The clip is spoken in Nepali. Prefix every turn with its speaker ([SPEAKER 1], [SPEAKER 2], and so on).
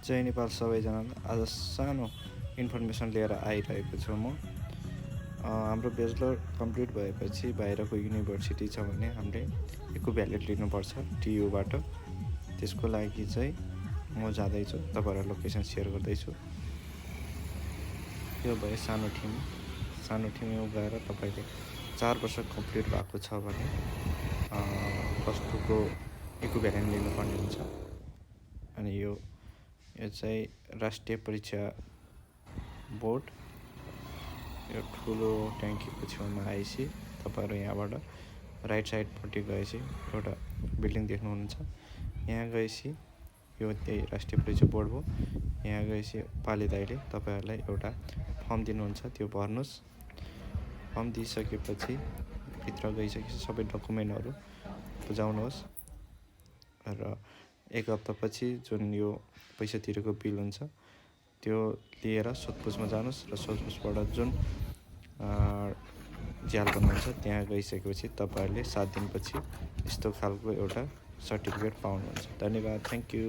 [SPEAKER 1] जय नेपाल सबैजनालाई। आज सानो इन्फर्मेसन लिएर आइरहेको छु म। हाम्रो ब्याचलर कम्प्लिट भएपछि बाहिरको युनिभर्सिटी छ भने हामीले इक्विभ्यालेन्ट लिनुपर्छ टियुबाट। त्यसको लागि चाहिँ म जाँदैछु, तपाईँहरूलाई लोकेसन सेयर गर्दैछु। यो भयो सानो टिम गएर तपाईँले 4 वर्ष कम्प्लिट भएको छ भने प्लस 2 को इक्विभ्यालेन्ट लिनुपर्ने हुन्छ। अनि यो चाहिँ राष्ट्रिय परीक्षा बोर्ड, यो ठुलो ट्याङ्कीको छेउमा आएपछि तपाईँहरू यहाँबाट राइट साइडपट्टि गएपछि एउटा बिल्डिङ देख्नुहुन्छ। यहाँ गएपछि यो त्यही राष्ट्रिय परीक्षा बोर्ड हो। यहाँ गएपछि पाले दाइले तपाईँहरूलाई एउटा फर्म दिनुहुन्छ, त्यो भर्नुहोस्। फर्म दिइसकेपछि भित्र गइसकेपछि सबै डकुमेन्टहरू बुझाउनुहोस् र 1 हप्तापछि जुन यो पैसा तिरेको बिल हुन्छ त्यो लिएर सोधपुछमा जानुहोस् र सोधपुछबाट जुन झ्याल भन्नुहुन्छ त्यहाँ गइसकेपछि तपाईँहरूले 7 दिनपछि यस्तो खालको एउटा सर्टिफिकेट पाउनुहुन्छ। धन्यवाद, थ्याङ्क यू।